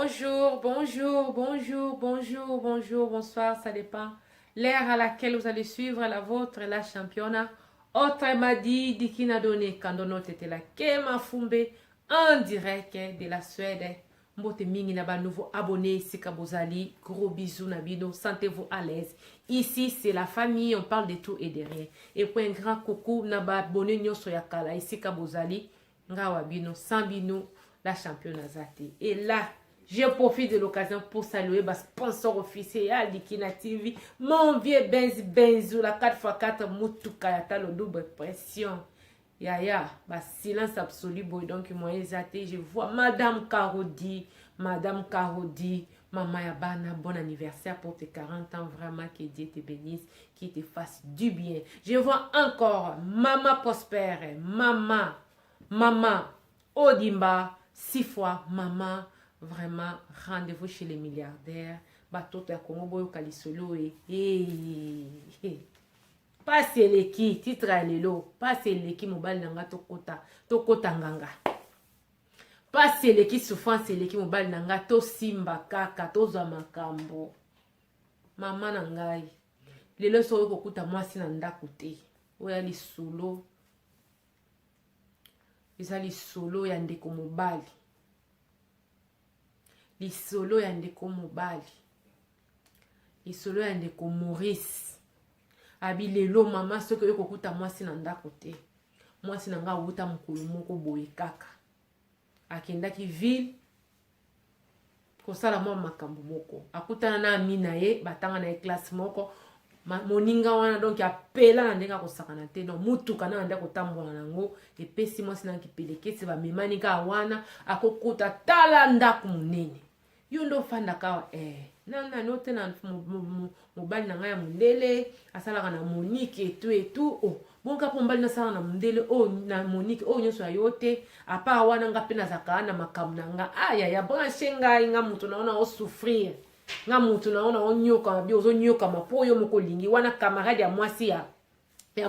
Bonjour, bonjour, bonjour, bonjour, bonjour, bonsoir, ça dépend. L'heure à laquelle vous allez suivre la vôtre, la championnat. Autrement dit, Dikina Donné, Kandono Tetela Kema Fumbe, en direct de la Suède. Mbote mingi na ba nouveau abonné esika bozali. Gros bisous na bino, sentez-vous à l'aise. Ici, c'est la famille, on parle de tout et de rien. Et puis un grand coucou na ba abonné nyonso ya kala esika bozali. Nga wa bino, sans bino, la championne aza te. Et là, je profite de l'occasion pour saluer ma sponsor officiel ya Dikina TV, mon vieux Benz Benzu, la 4x4 Mutuka ya talo double pression. Yaya, ba silence absolu boy donc moyen eza te. Je vois Madame Carodi, Madame Carodi, maman ya bana, bon anniversaire pour tes 40 ans, vraiment que Dieu te bénisse, qu'il te fasse du bien. Je vois encore Maman Prosper, Maman, Maman Odimba, six fois Maman, vraiment rendez-vous chez les milliardaires. Batoto ya Congo boyoka lisolo e. Hey. Pasi eleki, titre ya lelo, pasi eleki mobali na nga tokota, tokota nganga. Pasi eleki, souffrance eleki mobali na nga tosimba kaka, tozwa makambo. Mama na ngai, lelo soki okokuta mwasi na ndako te, oya lisolo, eza lisolo ya ndeko mobali. Lisolo ya ndeko mobali. Lisolo ya ndeko Maurice. Abi lelo mama soki oye kokuta mwasi na ndako te. Mwasi na nga awuta mokolo moko boye kaka. Akendaki ville kosala mwa makambo moko. Akutana na ami na ye, batanga na ye classe moko. Moninga wana donc apela na ndenge akosakana te, donc mutuka na ndenge akotambola nango epesi mwasi na kipelekese, bamemani kaka wana akokuta tala ndako monene. Yo nde ofandaka awa eh. Na nani ote na mobali na ngai ya mondele asalaka na Monique etu etu oh bonka mpo mobali nasalaka na mondele oyo oh, na Monique oyo oh, nyonso ya yo te apa wana nga mpe nazalaka na makambo na nga ah yaya branche ngai nga moto na yo na osouffrir nga moto na yo na onyokama bi ozonyokama mpo yo moko olingi wana camarade ya mwasi ya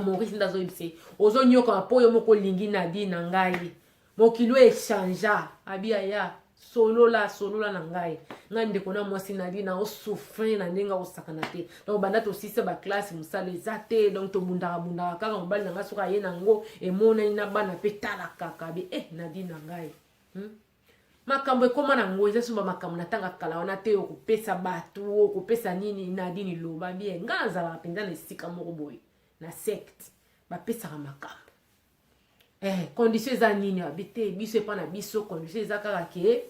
Maurice nde azoyebisa ye ozonyokama mpo yo moko olingi Nadine na ngai mokili oyo echangea abi aya solola solola na ngai ngai ndeko na mwasi Nadine na osouffrir na ndenge akosakana te donc banda tosisa baklasse mosala eza te donc tobundaka bundaka kaka mobali na ngai soki aye nango emonani na bana mpe tala kaka abi eh Nadine na ngai Makambo ekoma na ngo eza somba makambo na tanga kala wana te okopesa bato okopesa nini Nadine loba bien nga nazalaka mpenza na esika moko boye na secte bapesaka makambo eh, condition eza nini abi te biso epa na biso condition eza kaka ke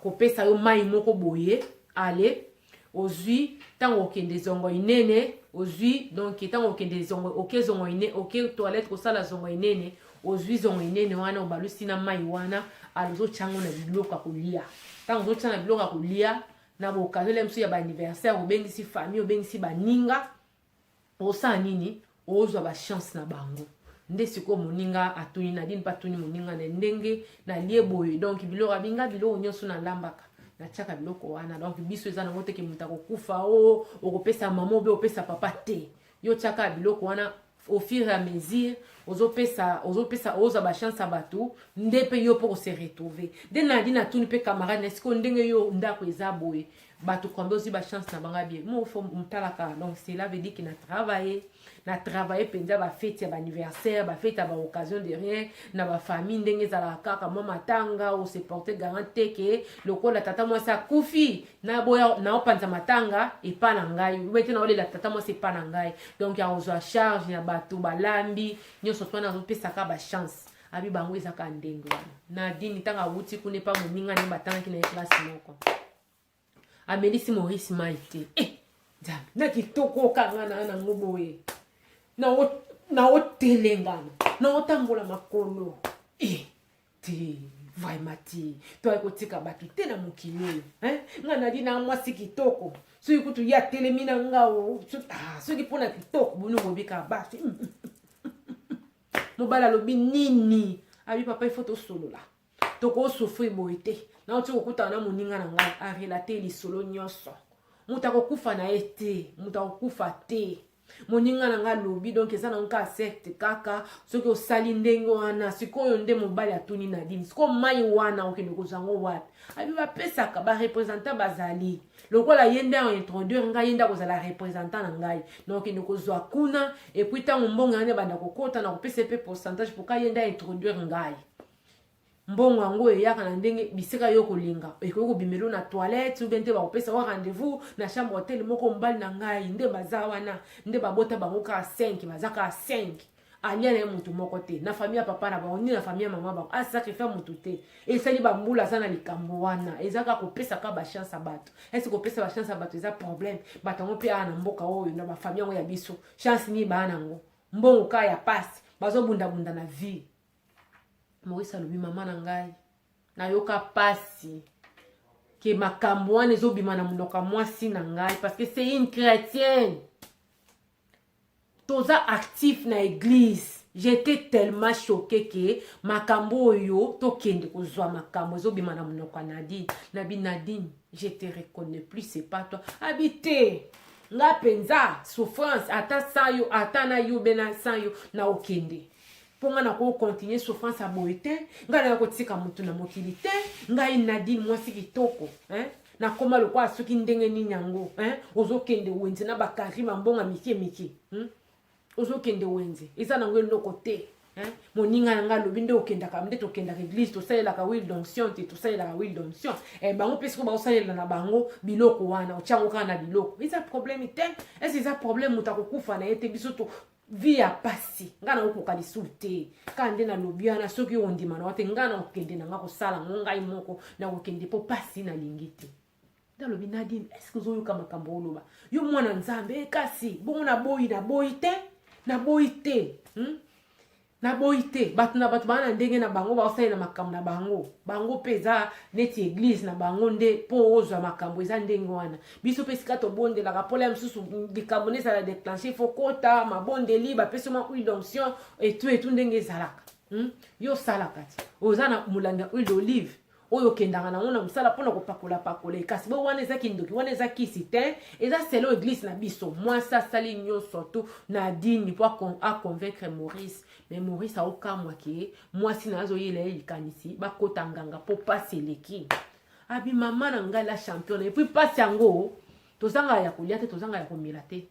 kopesa yo mai moko boye ale ozwi ntango okende zongo inene ozwi donc ntango okende zongo oke zongo ine oke toilette kosala zongo inene ozwi zongo inene wana obalusi na mai wana alo ozotya yango na biloko ya kolia ntango ozotya na biloko ya kolia na booccasion le mosusu ya baanniversaire obengisi famille obengisi baninga osala nini ozwa ba chance na bango nde sikoyo moninga atuni Nadine mpe atuni moninga na ndenge nalie boye donc biloko abinga biloko nyonso nalambaka natiaka biloko wana donc biso eza nango teke moto akokufa o oh, okopesa mama obe opesa papa te yo tiaka biloko wana au fur et à mesure ozopesa ozopesa ozwa bachance ya bato nde mpe yo mpo kose retrouver nde Nadine atuni mpe camarade na sikoyo ndenge yo ndako eza boye bato combien ozwi bachance na bango bien mo fo motalaka donc cela veut dire que na travailler na travailler mpenza bafete ya baanniversaire bafete ya baoccasion de rien na bafamille ndenge ezalaka kaka mwa matanga ose porte garant te ke lokola tata mwasi akufi naboya naopanza matanga epa na ngai ube te naolela tata mwasi epa na ngai donc akozwa charge ya bato balambi nyonso to wana azopesaka bachance abi bango ezaka ndenge wana Nadine ntango awuti kuna epa moninga nde batangaki na ye classe moko amelisi Maurice mai te eh, nzambe na kitoko okanga na nango boye naotelengana naotambola makolo eh, te vraiment te toyaki kotika bato te na mokili oyo nga nadi na mwasi kitoko soki kutu ye atelemi na nga soki mpo na kitoko boni kobika basi mobali alobi nini abi papa ifo tosolola tokosouffrir boye te nauti kokutana na moninga na ngai arelate lisolo nyonso moto akokufa na ye te moto akokufa te. Moninga na ngai alobi, donc eza nango kaka secte kaka soki osali ndenge wana. Sikoyo nde mobali atuni Nadine, sikoyo mai wana okende kozwa yango wapi? Abi bapesaka barepresentant, bazali lokola ye nde aintroduire ngai, ye nde akozala représentant na ngai, na okende kozwa kuna. Et puis ntango mbongo yango ebanda kokota, na kopesa mpe pourcentage poka ye nde aintroduire ngai. Mbongo yango eyaka na ndenge bisika yo kolinga, ekoki kobimelo na toilette ou bien te, bakopesa wa rendez-vous na chambre hotel moko. Mobali na ngai nde baza wana, nde babota bango kaka 5, baza kaka 5. Alia na ye motu moko te na famille ya papa na bango ni na famille ya mama bango, asacrifier motu te. Esali bambula aza na likambo wana, eza kaka kopesa kaka bachance ya bato. Ese kopesa bachance ya bato eza problème? Bato yango mpe aa na mboka oyo, na bafamille yango ya biso, chance nini baa nango? Mbongo kaka ya pasi, bazobundabunda na vie. Maurice alobi, mama na ngai, nayoka pasi ke makambo wana ezobima na monoko ya mwasi na ngai, parce que c'est une chrétienne, toza actif na église. J'étais tellement choqué ke makambo oyo tokende kozwa makambo ezobima na monoko ya Nadine. Nabi, Nadine, je te reconnais plus, c'est pas toi. Abi te, nga mpenza souffrance ata sans yo, ata na yo be na sans yo, na okende mpo nga nakokontinue souffrance ya boye te. Ngai naya kotika motu na mokili te. Ngai Nadine, mwasi kitoko, hein? Nakóma lokola soki ndenge nini yango, hein? Ozokende wenze na bakari bambonga mike mike, Ozokende wenze, eza nango eloko te, hein? Moninga na ngai alobi nde okendaka, nde tokendaka église, tosalelaka huile d'onction te, tosalelaka huile d'onction. Bango mpe sikoyo baosalela na bango biloko wana, otyango kaka na biloko, eza problème te. Ese eza problème? Moto akokufa na ye te. Biso to vie ya pasi, ngai nakokoka lisusu te. Kaka nde nalobi wana, soki ondima na wa te, ngai nakokende na ngai kosala ngo ngai moko, nakokende mpo pasi nalingi te. Nde alobi, Nadine, est-ce ozoyoka makambo oloba, yo mwana Nzambe? Kasi bongo naboyi, naboyi te, naboyi te, Naboyi te. Bato na bato baa na ndenge na bango, baosalela makambo na bango. Bango mpe eza neti église na bango nde mpo ozwa makambo eza ndenge wana. Biso mpe esika tobondelaka mpola ya mosusu, likambo nde ezala déclenché, faut kota mabondeli, bapesi mwa huile d'onction etu etu ndenge ezalaka, Yo osalaka ti oza na molangi ya huile d'olive oyo okendaka nango na mosala mpona kopakola-pakola. Kasi bo wana eza kindoki, wana eza kisi te, eza selon église na biso. Mwasi asali nyonso to Nadine mpo aconvaincre Maurice, mais Maurice aokamwa ke mwasi na azoyela ye likanisi bakota nganga mpo pasi eleki. Abi, mama na ngai la championne, et puis pasi yango, tozangaka ya kolia te, tozangaka ya komela te,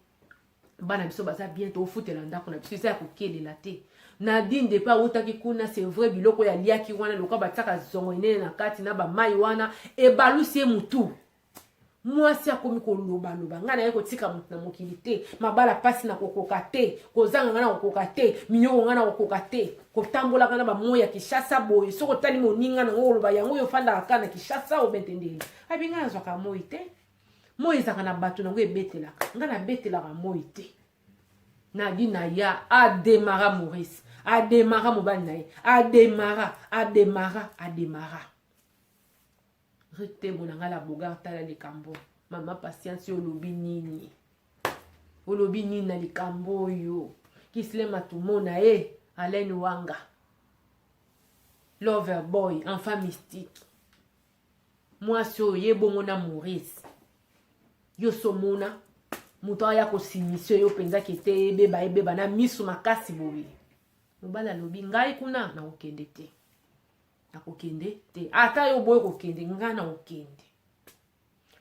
bana biso baza bien, tofutela ndako na biso, eza ya kokelela te. Nadine, depuis awutaki kuna, c'est vrai, biloko oyo aliaki wana lokola batiaka zongo enene na kati na bamai wana, ebalusi ye mutu. Mwasi akomi kolobaloba, ngai naye kotika moto na mokili te, mabala mpasi na kokoka te, kozanga ngai na kokoka te, minyoko ngai na kokoka te, kotambolaka na bamoi ya Kishasa boye. Soki otali moninga nango, koloba yango oyo ofandaka kaka na Kishasa obentendeli. Abi, ngai nazwaka moi te, moi ezalaka na bato nango ebetelaka, ngai nabetelaka moi te. Nadine aya ademara Maurice, ademara mobali na ye, ademara, ademara, ademara. Retemo na ngai la bogar, tala likambo. Mama Patience, olobi nini? Olobi nini na likambo oyo? Kislema tumona ye Alain Wanga, lover boy, enfant mystique. Mwasi oyo ye bongo na Maurice, yo somona moto aya kosimisio yo mpenza kete ebeba, ebeba na miso makasi boye. Mobali alobi, ngai kuna nakokende te, nakokende te, ata yo boye kokende, ngai nakokende.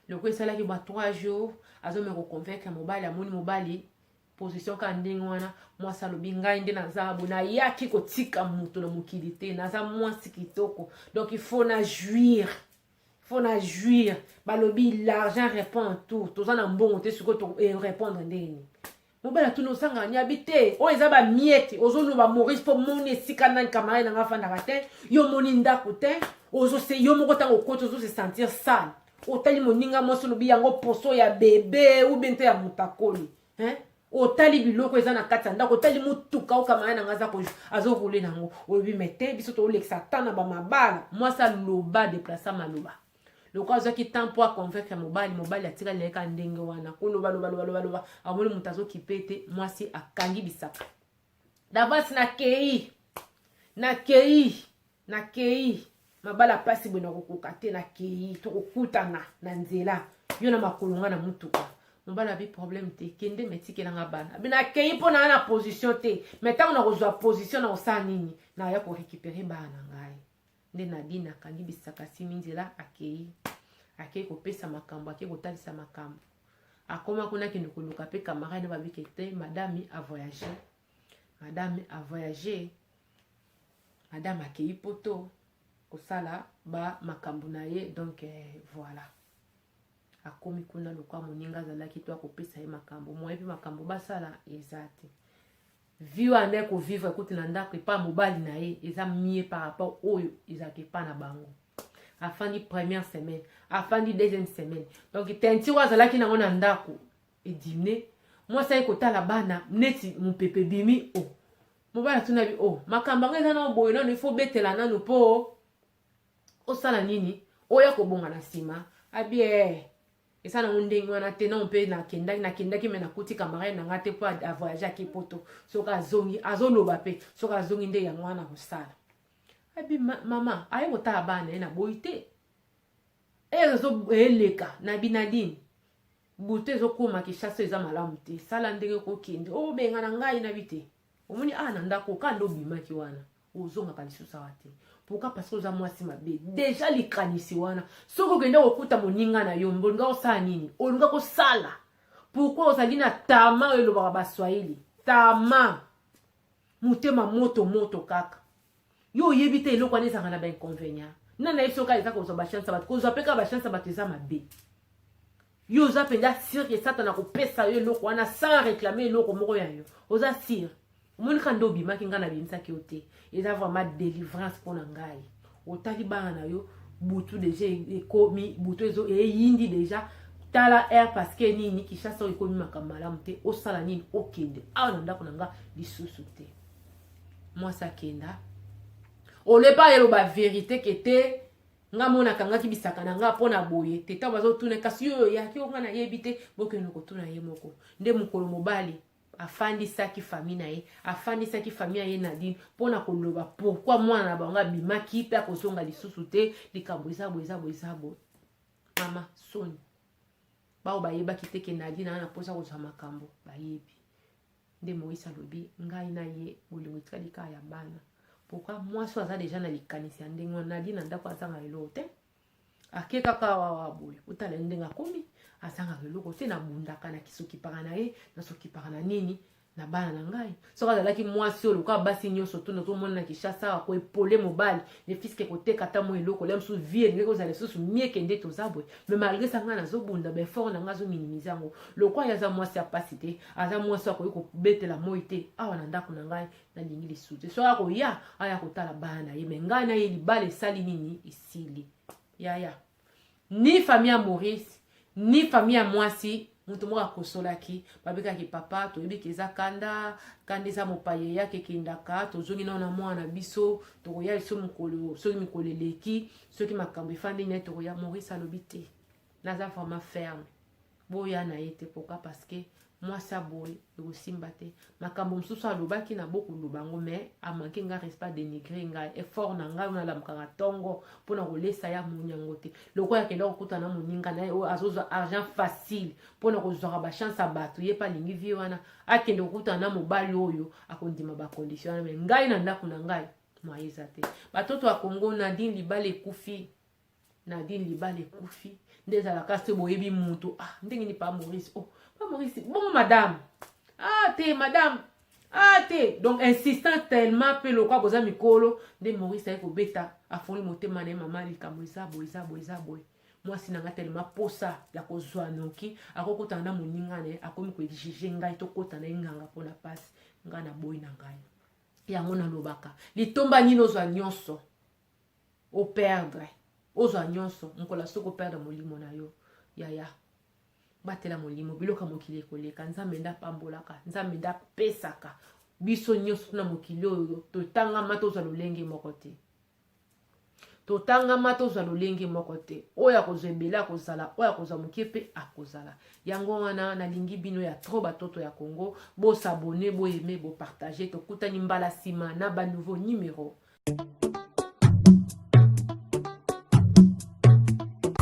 Loko esalaki ba 3 jours, azomeka koconvaincre mobali, amoni mobali position kaka ndenge wana. Mwasi alobi, ngai nde naza boye, nayaki kotika moto na mokili te, naza mwasi kitoko, donc il faut na jouir, faut na jouir. Balobi l'argent répond tout, toza na mbongo te, sikoyo répondre ndenge nini? Mobali atuni, osangaka nyabi te, oyo eza bamiete ozoloba Maurice, mpo moni esika nani camarade nanga afandaka te, yo moni ndako te, ozose yo moko ntango okoti ozose sentir sale, otali moninga mwasi, olobi yango poso ya bebe ou bien te ya motakoli, hein? Otali biloko eza na kati ya ndako, otali motuka o camarade nanga aza azorouler nango, olobi me te, biso tolekisa ta na bamabala. Mwasi aloba, déplacer maloba lokola azwaki temps mpo aconvaincre mobali. Mobali atikali na ye kaka ndenge wana, koloba, loba, loba, loba, loba, amoni moto azokipe te. Mwasi akangi bisaka d'avance, nakei, nakei, nakei, mabala mpasi boye, nakokoka te, nakei, tokokutana na nzela, yo na makolo, nga na mutuka. Mobali abi problème te, kende me tikelanga bana. Abi nakei mpo na na position te, me ntango nakozwa position na kosala nini, naya korécupere bana na ngai. Nde Nadine akangi bisaka, asimi nzela, akei akei kopesa makambo, akei kotalisa makambo. Akoma kuna, akende koluka mpe camarade babike te, madame avoyage, madame avoyage, madame akei poto kosala ba makambo na ye. Donc voilà, akomi kuna lokwa moninga azalaki to akopesa ye makambo moye mpe makambo basala eza te. Vie oyo andaki kovivre ekuti na ndako epa mobali na ye eza mieux par rapport oyo ezalaka epa na bango. Afandi première semaine, afandi deuxième semaine, donc teinture oyo azalaki nango na ndako ediminuer. Mwasi aye kotala bana neti mopepe ebimi. O mobali atuna bi: "O makambo yango eza nao boye, nano ifo obetela nanu mpo osala nini, oya kobonga na nsima." Abi e eza nango ndenge wana te, nano mpe nakendaki nakendaki me nakuti camarade na nga te mpo avoyage, ake poto. Soki azongi, azoloba mpe soki azongi nde yango wana kosala. Abi mama aye kotala bana ye, naboyi te, eleka na binadine butu ezokóma Kinshasa eza malamu te, sala ndenge kokende obenga na ngai nabi te. Omoni awa na ndako ka nde obimaki wana, ozongaka lisusu awa te. Pourquoi? Parce que oza mwasi mabe déjà. Likanisi wana, soki okende kokuta moninga na yo, olinga kosala nini? Olinga kosala pourquoi? Ozali na tama oyo elobaka Baswahili, tama motema moto moto kaka. Yo oyebi te eloko wana ezalaka na bainconvénient. Nani nayebi soki eza kozwa bachance ya bato, kozwa mpe kaka bachance ya bato eza mabe. Yo oza mpenza sûr que Satana akopesa yo eloko wana sans réclamer eloko moko ya yo? Oza sûr? Omoni kaka nde obimaki, ngai nabimisaki yo te. Eza vraiment délivrance mpo na ngai. Otali bana na yo, butu déjà ekomi, butu eyindi déjà, tala heure, parce que nini, Kinshasa oyo ekomi makambo malamu te. Osala nini? Okende awa na ndako na nga lisusu te. Mwasi akenda olepa, eloba vérité ke te, nga mona akangaki bisaka na nga mpo na boye te. Ntango bazotuna, kasi oyo oyaki o, nga nayebi te, bokende kotuna ye moko. Nde mokolo mobali afandisaki famille na ye, afandisaki famille ya ye Nadine mpona koloba pourquoi mwana na bango abimaki mpe akozonga lisusu te. Likambo eza boye, eza boye, eza boye. Mama soni bao bayebaki te ke Nadine aa na mposa kozwa makambo, bayebi nde Moïse alobi ngai na ye bolingo etikali kaka ya bana. Pourquoi? Mwasi oyo aza déjà na likanisi ya ndenge wana. Nadine na ndako azanga eloko te, ake kaka awa boye, otala ndenge akomi, azangaka eloko te. Nabundaka, nakisokipaka na ye, nasokipaka na nini na bana na ngai. Soki azalaki mwasi oyo lokola basi nyonso to nazomona na Kinshasa, akoepole mobali ne fiske koteka ata mwa eloko lia mosusu, vie ndenge kozala lisusu mieke nde toza boye. Mais malgré ça, ngai nazobunda, baeffort na ngai azominimize yango. Lokola ye aza mwasi ya pasi te, aza mwasi akoki kobetela moi te awa na ndako na ngai, nalingi lisusu te. Soki akoya, aya kotala bana na ye, mais ngai na ye libala esali nini? Esili. Yaya, ni famille ya Maurice ni famille ya mwasi, moto moko akosolaki. Babekaki papa, toyebi ke eza kanda kanda, eza mopaya eyaka ekendaka. Tozongi nao na mwana na biso, tokoya biso mokolo, soki mikolo eleki, soki makambo efandi nai, tokoya. Maurice alobi te, naza vraiment ferme, boya na ye te. Pourquoi? Parce que mwasi aboye ekosimba te. Makambo mosusu alobaki na bokoloba yango, mais amanke ngai respect, dénigre ngai, effort na ngai oyo nalamukaka ntongo mpona kolesa ya moni yango te. Lokola akenda kokutana na moninga na ye oyo azozwa argent facile mpona kozwaka bachance ya bato, ye mpe alingi vie wana, akende kokutana na mobali oyo akondima bacondition wana. Mais ngai na ndako na ngai moye eza te. Batoto ya Kongo, Nadine libala ekufi, Nadine libala ekufi. Nde ezalaka se boyebi mutu, ah, ndenge ni pa Maurice, oh pa Maurice, bongo madame, ah te, madame, ah te. Donc insistant tellement mpe lokwa boza mikolo, nde Maurice aye kobeta, afongoli motema na ye: "Mama, likambo eza boye, eza boye, eza boye. Mwasi na nga tellement posa ya kozwa noki, akokutana na moninga na ye, akomi koexige ngai tokota na ye nganga mpona pasi. Ngai naboyi na ngai yango." Nalobaka, litomba nini ozwa nyonso, operdre? Ozwa nyonso mokolo soki operdre molimo na yo. Yaya, batela molimo. Biloko ya mokili ekoleka. Nzambe nde apambolaka, Nzambe nde apesaka. Biso nyonso na mokili oyo totangama tozwa lolenge moko te, totangama tozwa lolenge moko te. Oyo akozwa ebele akozala, oyo akozwa moke mpe akozala. Yango wana nalingi bino ya trop, batoto ya Congo, bos'abonner, boaimer, bopartager. Tokutani mbala nsima na banouveau numéro.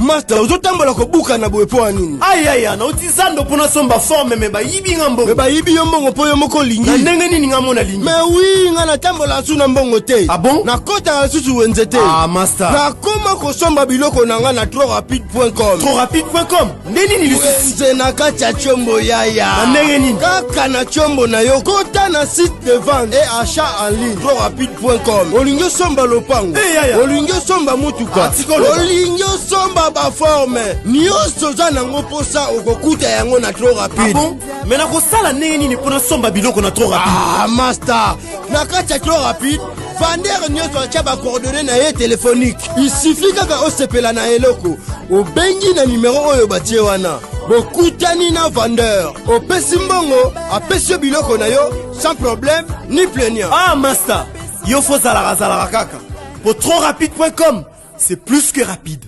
Master, ozotambola kobukana boye mpo ya nini? Ayaya, nauti zando mpo nasomba forme, mais bayibi nga mbongo. Mais bayibi yo mbongo mpo yo moko olingi. Na ndenge nini nga mo nalingi? Mais oui, nga natambola lisusu na mbongo te. Ah bon? Nakotaka lisusu wenze te. Ah, master. Nakoma kosomba biloko na nga na trotrapide.com. Trotrapide.com nde nini lisusu? Wenze na kati ya tiombo, yaya. Na ndenge nini? Kaka na tiombo na yo, kota na site de vente et achat en ligne trotrapide.com. Olingi osomba lopango, Eh, yaya. olingi osomba mutuka, Ah, tikoloba. Olingi osomba baforme nyonso, oza nango mposa, okokuta yango na Trop Ah Rapide. bon, mais nakosala ndenge nini mpo nasomba biloko na Trop Rapide? Ah, master, na kati ya Trop Rapide, vendeur nyonso atya bacoordonnées na ye téléphonique. Il suffit kaka osepela na eloko, obengi na nimero oyo batie wana, bokutani na vendeur, opesi mbongo, apesi yo biloko na yo sans problème ni plaignant. Ah master, yo fo zalaka zalaka kaka po trotrapide.com, c'est plus que rapide.